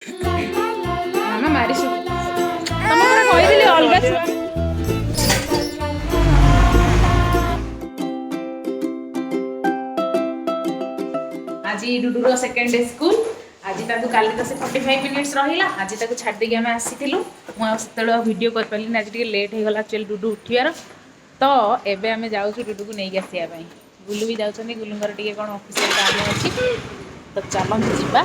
ମାମା ମାରିଛୁ। ତମ ପରା କହିଥିଲି ଅଲଗା ଛୁଆ। ଆଜି ଡୁଡୁର ସେକେଣ୍ଡ ଡେ ସ୍କୁଲ। ଆଜି ତାକୁ, କାଲି ତ ସେ 45 ମିନିଟ୍ସ ରହିଲା, ଆଜି ତାକୁ ଛାଡ଼ି ଦେଇକି ଆମେ ଆସିଥିଲୁ। ମୁଁ ଆଉ ସେତେବେଳେ ଆଉ ଭିଡ଼ିଓ କରିପାରିଲିନି। ଆଜି ଟିକେ ଲେଟ୍ ହେଇଗଲା ଆକ୍ଚୁଆଲି ଡୁଡୁ ଉଠିବାର। ତ ଏବେ ଆମେ ଯାଉଛୁ ଡୁଡୁକୁ ନେଇକି ଆସିବା ପାଇଁ। ଗୁଲୁ ବି ଯାଉଛନ୍ତି, ଗୁଲୁଙ୍କର ଟିକେ କ'ଣ ଅଫିସିଆଲ କାମ ଅଛି। ତ ଚାଲନ୍ତୁ ଯିବା,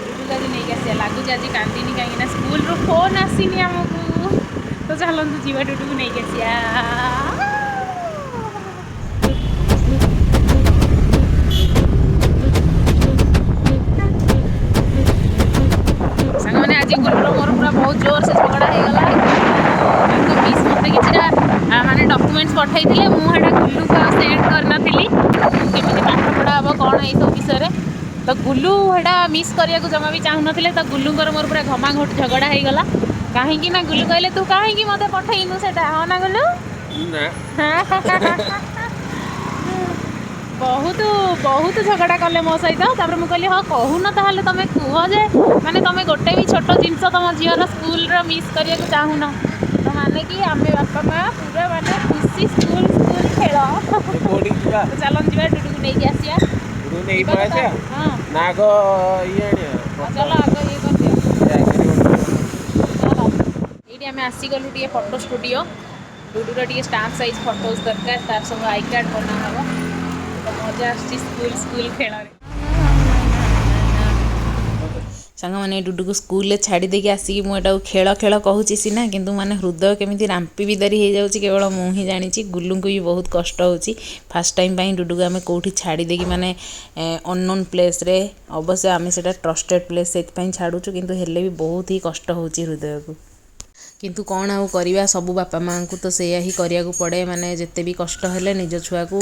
ଡୁଡୁକୁ ଆଜି ନେଇକି ଆସିବା। ଲାଗୁଛି ଆଜି କାନ୍ଦିନି, କାହିଁକି ନା ସ୍କୁଲରୁ ଫୋନ୍ ଆସିନି ଆମକୁ। ତ ଚାଲନ୍ତୁ ଯିବା, ଡୁଡୁକୁ ନେଇକି ଆସିବା। ସାଙ୍ଗମାନେ, ଆଜି ଗୁଲୁର ମୋର ପୁରା ବହୁତ ଜୋର ସେ ଝଗଡ଼ା ହେଇଗଲା। ତାଙ୍କ ମିସ୍ ମୋତେ କିଛିଟା ମାନେ ଡକୁମେଣ୍ଟସ୍ ପଠାଇଥିଲେ, ମୁଁ ସେଇଟା ଗୁଲୁକୁ ଆଉ ସେଣ୍ଡ କରିନଥିଲି, କେମିତି ପାଠ ପଢ଼ା ହେବ କ'ଣ ଏଇସବୁ ବିଷୟରେ। ତ ଗୁଲୁ ସେଇଟା ମିସ୍ କରିବାକୁ ଜମା ବି ଚାହୁଁନଥିଲେ। ତ ଗୁଲୁଙ୍କର ମୋର ପୁରା ଘମାଘୋଟ ଝଗଡ଼ା ହେଇଗଲା, କାହିଁକି ନା ଗୁଲୁ କହିଲେ, ତୁ କାହିଁକି ମୋତେ ପଠେଇନୁ ସେଇଟା? ହଁ ନା ଗୁଲୁ? ନା। ବହୁତ ବହୁତ ଝଗଡ଼ା କଲେ ମୋ ସହିତ। ତାପରେ ମୁଁ କହିଲି, ହଁ କହୁନ ତାହେଲେ, ତମେ କୁହ ଯେ ମାନେ ତମେ ଗୋଟେ ବି ଛୋଟ ଜିନିଷ ତମ ଝିଅର ସ୍କୁଲର ମିସ୍ କରିବାକୁ ଚାହୁଁନ। ତ ମାନେ କି ଆମେ ବାପା ମା ପୁରା ମାନେ ଖୁସି, ସ୍କୁଲ ସ୍କୁଲ ଖେଳ। କୋଉଠିକି ଯିବା? ତ ଚାଲନ୍ତୁ ଯିବା, ଡୁଡୁକୁ ନେଇକି ଆସିବା। ଡୁଡୁ ନେଇକି ଯିବା ତ ପଳେଇ ଆସିବା। ହଁ। ନା, ଆଗ ଇଏ ଆଣିବା। ଆଉ ଚାଲ, ଆଗ ଇଏ କରିଦିଅ। ଚାଲ, ଏଇଠି ଆମେ ଆସିଗଲୁ ଟିକେ ଫଟୋ ଷ୍ଟୁଡ଼ିଓ। ଡୁଡୁର ଟିକେ ଷ୍ଟାମ୍ପ ସାଇଜ୍ ଫଟୋଜ୍ ଦରକାର, ତାର ସବୁ I card ବନା ହବ। ତ ମଜା ଆସୁଛି ସ୍କୁଲ ସ୍କୁଲ ଖେଳରେ। ସାଙ୍ଗମାନେ, ଡୁଡୁକୁ ସ୍କୁଲରେ ଛାଡ଼ି ଦେଇକି ଆସିକି ମୁଁ ଏଟାକୁ ଖେଳ ଖେଳ କହୁଛି ସିନା, କିନ୍ତୁ ମାନେ ହୃଦୟ କେମିତି ରାମ୍ପି ବିଦାରି ହେଇଯାଉଛି କେବଳ ମୁଁ ହିଁ ଜାଣିଛି। ଗୁଲୁଙ୍କୁ ବି ବହୁତ କଷ୍ଟ ହେଉଛି। ଫାର୍ଷ୍ଟ ଟାଇମ୍ ପାଇଁ ଡୁଡୁକୁ ଆମେ କେଉଁଠି ଛାଡ଼ି ଦେଇକି, ମାନେ ଅନନୋନ୍ ପ୍ଲେସ୍ରେ, ଅବଶ୍ୟ ଆମେ ସେଇଟା ଟ୍ରଷ୍ଟେଡ଼ ପ୍ଲେସ୍ ସେଥିପାଇଁ ଛାଡ଼ୁଛୁ, କିନ୍ତୁ ହେଲେ ବି ବହୁତ ହି କଷ୍ଟ ହେଉଛି ହୃଦୟକୁ। କିନ୍ତୁ କ'ଣ ଆଉ କରିବା, ସବୁ ବାପା ମାଆଙ୍କୁ ତ ସେଇଆ ହିଁ କରିବାକୁ ପଡ଼େ। ମାନେ ଯେତେ ବି କଷ୍ଟ ହେଲେ ନିଜ ଛୁଆକୁ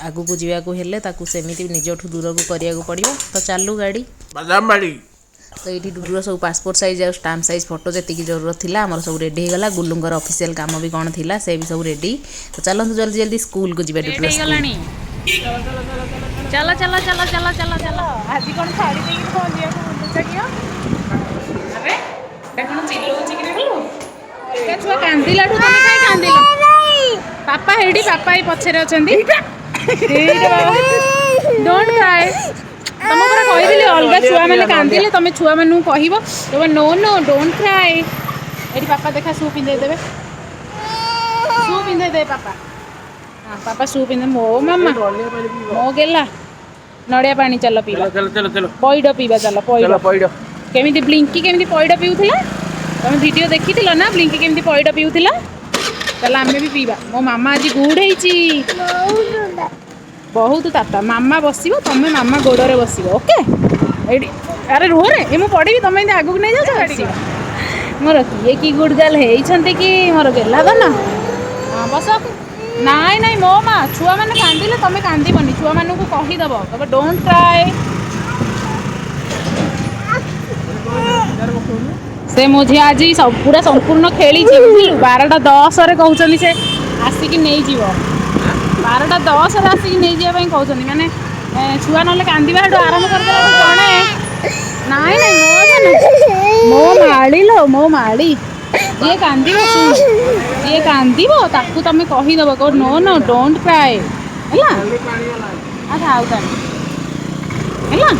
ଆଗକୁ ଯିବାକୁ ହେଲେ ତାକୁ ସେମିତି ନିଜଠୁ ଦୂରକୁ କରିବାକୁ ପଡ଼ିବ। ତ ଚାଲୁ ଗାଡ଼ି। ବାଦାମ ବାଡ଼ି। ତ ଏଇଠି ଡୁଡୁର ସବୁ ପାସପୋର୍ଟ ସାଇଜ୍ ଆଉ ଷ୍ଟାମ୍ପ ସାଇଜ୍ ଫଟୋ ଯେତିକି ଜରୁରତ ଥିଲା, ଆମର ସବୁ ରେଡ଼ି ହେଇଗଲା। ଗୁଲୁଙ୍କର ଅଫିସିଆଲ କାମ ବି କ'ଣ ଥିଲା, ସେ ବି ସବୁ ରେଡ଼ି। ତ ଚାଲନ୍ତୁ, ଜଲ୍ଦି ଜଲ୍ଦି ସ୍କୁଲକୁ ଯିବା ଡୁଡୁର। ହେଇଗଲାଣି, ଚାଲ ଚାଲ ଚାଲ ଚାଲ ଚାଲ ଚାଲ। ଆଜି କ'ଣ ଛାଡ଼ି ଦେଇକି କ'ଣ ଯିବାକୁ ବୁଲୁଛ କି? ଆରେ, ଏଟା କ'ଣ ଚିଲଉଛି କି? ଦେଖିଲୁ, ଅଲଗା ଛୁଆ କାନ୍ଦିଲାଠୁ ତମେ କାଇଁ କାନ୍ଦିଲ? ପାପା ହେଇଠି, ପାପା ଏଇ ପଛରେ ଅଛନ୍ତି। Don't cry. ତମ ପରା କହିଥିଲି ଅଲଗା ଛୁଆମାନେ କାନ୍ଦିଲେ ତମେ ଛୁଆମାନଙ୍କୁ କହିବ, କହିବ no, no, don't cry. ଏଠି ପାପା ଦେଖା ସୁ ପିନ୍ଧେଇ ଦେବେ, ସୁ ପିନ୍ଧେଇ ଦେବେ ପାପା। ହଁ, ପାପା ସୁ ପିନ୍ଧେ। ମୋ ମାମା, ମୋ ଗେଲା, ନଡ଼ିଆ ପାଣି ଚାଲ ପିଇବା। ଚାଲ ଚାଲ ଚାଲ। ପଇଡ଼ ପିଇବା ଚାଲ, ପଇଡ଼। ଚାଲ, ପଇଡ଼। କେମିତି ବ୍ଲିଙ୍କି କେମିତି ପଇଡ଼ ପିଉଥିଲା, ତମେ ଭିଡ଼ିଓ ଦେଖିଥିଲ ନା? ବ୍ଲିଙ୍କି କେମିତି ପଇଡ଼ ପିଉଥିଲା, ତାହେଲେ ଆମେ ବି ପିଇବା। ମୋ ମାମା ଆଜି ଗୁଡ୍ ହେଇଛି ବହୁତ। ତାତା ମାମା ବସିବ, ତମେ ମାମା ଗୋଡ଼ରେ ବସିବ, ଓକେ? ଏଇଠି। ଆରେ ରୁହରେ, ଏ ମୁଁ ପଡ଼ିବି, ତମେ ଏମିତି ଆଗକୁ ନେଇଯାଉଛ ଗାଡ଼ି। ମୋର କିଏ କି ଗୁଡ୍ ଗାର୍ଲ ହେଇଛନ୍ତି କି ମୋର ଗେଲା ଧନ। ହଁ, ବସ। ନାଇଁ ନାଇଁ, ମୋ ମା, ଛୁଆମାନେ କାନ୍ଦିଲେ ତମେ କାନ୍ଦିବନି। ଛୁଆମାନଙ୍କୁ କହିଦବ, କହିବ don't cry. ସେ ମୋ ଝିଅ ଆଜି ପୁରା ସମ୍ପୂର୍ଣ୍ଣ ଖେଳିଛି, ବୁଝିଲୁ? 12ଟା 10ରେ କହୁଛନ୍ତି ସେ ଆସିକି ନେଇଯିବ। 12ଟା 10ରେ ଆସିକି ନେଇଯିବା ପାଇଁ କହୁଛନ୍ତି। ମାନେ ଛୁଆ ନହେଲେ କାନ୍ଦିବା ସେଠୁ ଆରମ୍ଭ କରିଦେଲା ଜଣେ। ନାଇଁ ନାଇଁ, ମୋ ଧନ, ମୋ ମାଳି ଲୋ, ମୋ ମାଳି। ଯିଏ କାନ୍ଦିବ, ଶୁଣ, ଯିଏ କାନ୍ଦିବ ତାକୁ ତମେ କହିଦବ, କହ no, no, don't cry, ହେଲା? ଆଚ୍ଛା, ଆଉ ତାହେଲେ ହେଲା।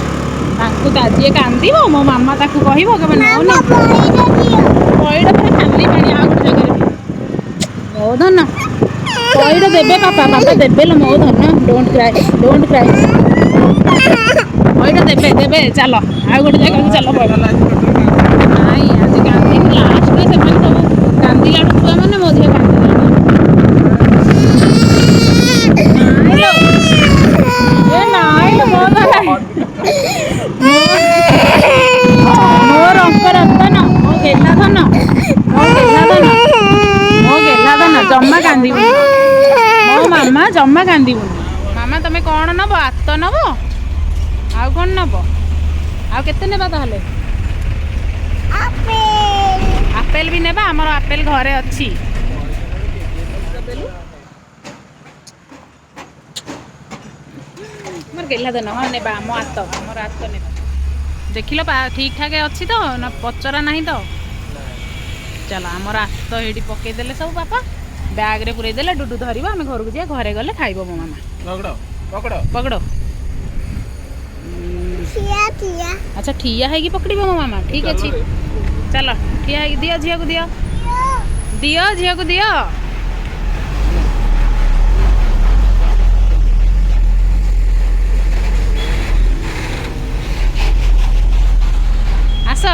ତାଙ୍କୁ ଯିଏ କାନ୍ଦିବ, ମୋ ମାମା ତାକୁ କହିବ, କହିବ ନୋ ନୋ। ପଇଡ଼ ପରେ ଖାଲି ପାଣି ଆଉ ଗୋଟେ ଜାଗାରେ ପିଇବ। ମୋ ଧନ, ପଇଡ଼ ଦେବେ ପାପା, ପାପା ଦେବେ ଲୋ। ମୋ ଧନ, don't cry, don't cry. ପଇଡ଼ ଦେବେ, ଦେବେ। ଚାଲ, ଆଉ ଗୋଟେ ଜାଗାକୁ ଚାଲ ପଇଡ଼। ନାଇଁ, ଆଜି କାନ୍ଦିନି। ଲାଷ୍ଟରେ ସେମାନେ ସବୁ କାନ୍ଦିଲାଠୁ, ଛୁଆମାନେ, ମୋ ଝିଅ କାନ୍ଦିଲାଣି। ନାଇଁ ଲୋ, ଏ ନାଇଁ ଲୋ, ମୋ ଧନ, ମୋ ରଙ୍କ ରତନ, ମୋ ଗେଲା ଧନ, ମୋ ଗେଲା ଧନ, ମୋ ଗେଲା ଧନ, ଜମା କାନ୍ଦିବୁନି ମୋ ମାମା, ଜମା କାନ୍ଦିବୁନି ମାମା। ତମେ କ'ଣ ନବ? ଆତ ନବ? ଆଉ କ'ଣ ନବ? ଆଉ କେତେ ନେବା ତାହେଲେ? ଆପେଲ ବି ନେବା? ଆମର ଆପେଲ ଘରେ ଅଛି। ମୋର ଗେଲା ଧନ। ହଁ, ନେବା ଆମ ଆତ, ଆମର ଆତ ନେବା। ଦେଖିଲ ଠିକ୍ ଠାକ୍ ଅଛି ତ ନା ପଚରା ନାହିଁ ତ? ଚାଲ, ଆମର ଆସ ତ ଏଇଠି ପକେଇଦେଲେ ସବୁ ବାପା, ବ୍ୟାଗ୍ରେ ପୁରେଇ ଦେଲେ। ଡୁଡୁ ଧରିବ, ଆମେ ଘରକୁ ଯିବା। ଘରେ ଗଲେ ଖାଇବ ମୋ ମାମା। ପକଡ଼, ପକଡ଼। ପକଡ଼। ଆଚ୍ଛା, ଠିଆ ହେଇକି ପକଡ଼ିବ ମୋ ମାମା। ଠିକ୍ ଅଛି, ଚାଲ ଠିଆ ହେଇକି। ଦିଅ ଝିଅକୁ, ଦିଅ, ଦିଅ ଝିଅକୁ ଦିଅ। ଆସ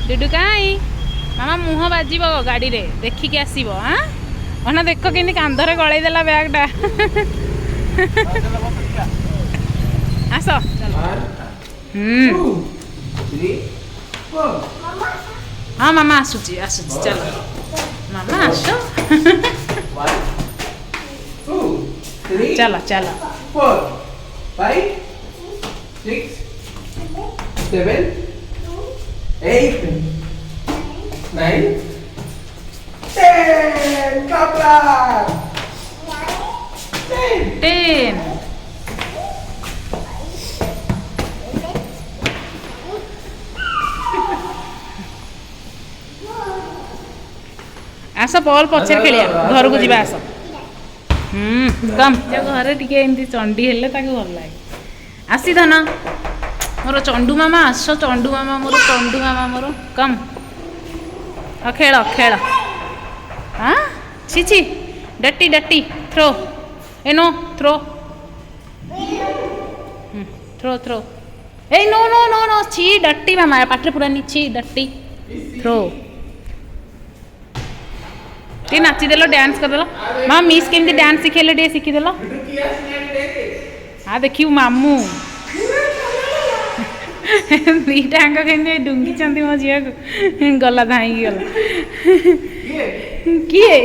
ଡୁଡୁ। କାଇଁ ମାମା, ମୁହଁ ବାଜିବ ଗାଡ଼ିରେ, ଦେଖିକି ଆସିବ। ଆଁ ଅନା, ଦେଖ କେମିତି କାନ୍ଧରେ ଗଳେଇ ଦେଲା ବ୍ୟାଗ୍ଟା। ଆସ ଚାଲ। ହୁଁ ହଁ, ମାମା ଆସୁଛି, ଆସୁଛି। ଚାଲ ମାମା, ଆସ। ଚାଲ ଚାଲ। 4, 5, 6, 7, 8, 9, 10. Clap, clap. 10. 10. ଆସ, ବଲ୍ ପଛରେ ଖେଳିବା, ଘରକୁ ଯିବା ଆସ। ହୁଁ କମ୍ ଘରେ ଟିକେ ଏମିତି ଚଣ୍ଡି ହେଲେ ତାକୁ ଭଲ ଲାଗେ। ଆସି ଧନ, ମୋର ଚଣ୍ଡୁ ମାମା, ଆସ। ଚଣ୍ଡୁ ମାମା ମୋର, ଚଣ୍ଡୁ ମାମା ମୋର, କମ୍। ହଁ, ଖେଳ ଖେଳ। ହଁ, ଛି ଛି, ଡଟି ଡଟି। ଥ୍ରୋ, ଏ ନୋ, ଥ୍ରୋ ଥ୍ରୋ ଥ୍ରୋ। ଏଇ ନୋ ନୋ ନୋ ନୋ, ଛି, ଡଟି ମାମା, ପାଟିରେ ପୁରାନି। ଛି, ଡଟି। ଥ୍ରୋ। ଟିକେ ନାଚିଦେଲ, ଡ୍ୟାନ୍ସ କରିଦେଲ। ମା ମିସ୍ କେମିତି ଡ୍ୟାନ୍ସ ଶିଖେଇଲେ, ଟିକେ ଶିଖିଦେଲ। ଆ ଦେଖିବୁ ମାମୁଁ ଦିଟା ଆଙ୍କ କେମିତି ଡୁଙ୍ଗିଛନ୍ତି ମୋ ଝିଅକୁ। ଗଲା, ଧାଇଁକି ଗଲା। କିଏ?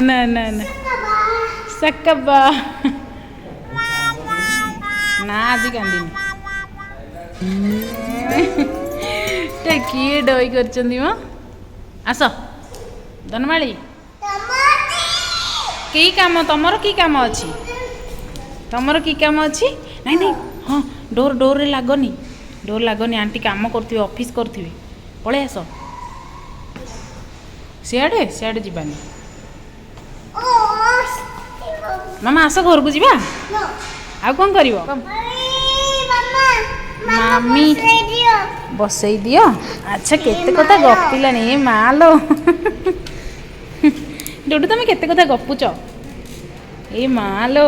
ନା ନା ନା, ସକବା ନା, ଆଜି କାନ୍ଦିନି। କିଏ ଡଇ କରିଛନ୍ତି ମ? ଆସ ଧନମାଳି। କି କାମ ତମର? କି କାମ ଅଛି ତମର? କି କାମ ଅଛି? ନାଇଁ ନାଇଁ, ହଁ, ଡୋର୍, ଡୋର୍ରେ ଲାଗନି, ଡୋର୍ ଲାଗନି। ଆଣ୍ଟି କାମ କରୁଥିବେ, ଅଫିସ୍ କରୁଥିବେ। ପଳେଇ ଆସ। ସିଆଡ଼େ ସିଆଡ଼େ ଯିବାନି ମାମା, ଆସ ଘରକୁ ଯିବା। ଆଉ କ'ଣ କରିବ ମାମି? ବସେଇ ଦିଅ। ଆଚ୍ଛା, କେତେ କଥା ଗପିଲାଣି। ଏ ମା ଲୋ, ଡୁଡୁ, ତମେ କେତେ କଥା ଗପୁଛ। ଏ ମା ଲୋ।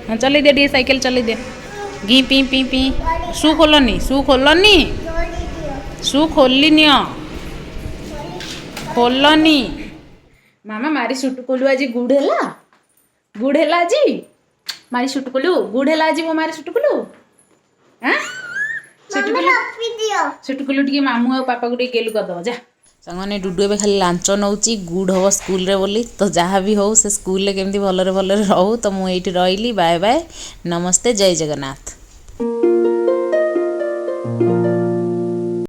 ହଁ, ଚଲେଇ ଦିଅ ଟିକେ, ସାଇକେଲ ଚଲେଇ ଦିଅ। ଘି ପି ପି ପି। ସୁ ଖୋଲନି, ସୁ ଖୋଲନି, ସୁ ଖୋଲି ନିଅ, ଖୋଲନି ମାମା। ମାରି ସୁଟୁକୁଲୁ ଆଜି ଗୁଡ୍ ହେଲା, ଗୁଡ୍ ହେଲା ଆଜି। ମାରି ସୁଟୁକୁଲୁ ଗୁଡ୍ ହେଲା ଆଜି ମୋ। ମାରି ସୁଟୁକୁଲୁ, ଆଁ ସୁଟୁକୁଲୁ, ସୁଟୁକୁଲୁ। ଟିକେ ମାମୁଁ ଆଉ ପାପାକୁ ଟିକେ ଗେଲୁ କରିଦବ, ଯା। ସାଙ୍ଗମାନେ, ଡୁଡୁ ଏବେ ଖାଲି ଲାଞ୍ଚ ନେଉଛି ଗୁଡ୍ ହବ ସ୍କୁଲରେ ବୋଲି। ତ ଯାହା ବି ହଉ, ସେ ସ୍କୁଲରେ କେମିତି ଭଲରେ ଭଲରେ ରହୁ। ତ ମୁଁ ଏଇଠି ରହିଲି। ବାଏ ବାଏ, ନମସ୍ତେ, ଜୟ ଜଗନ୍ନାଥ।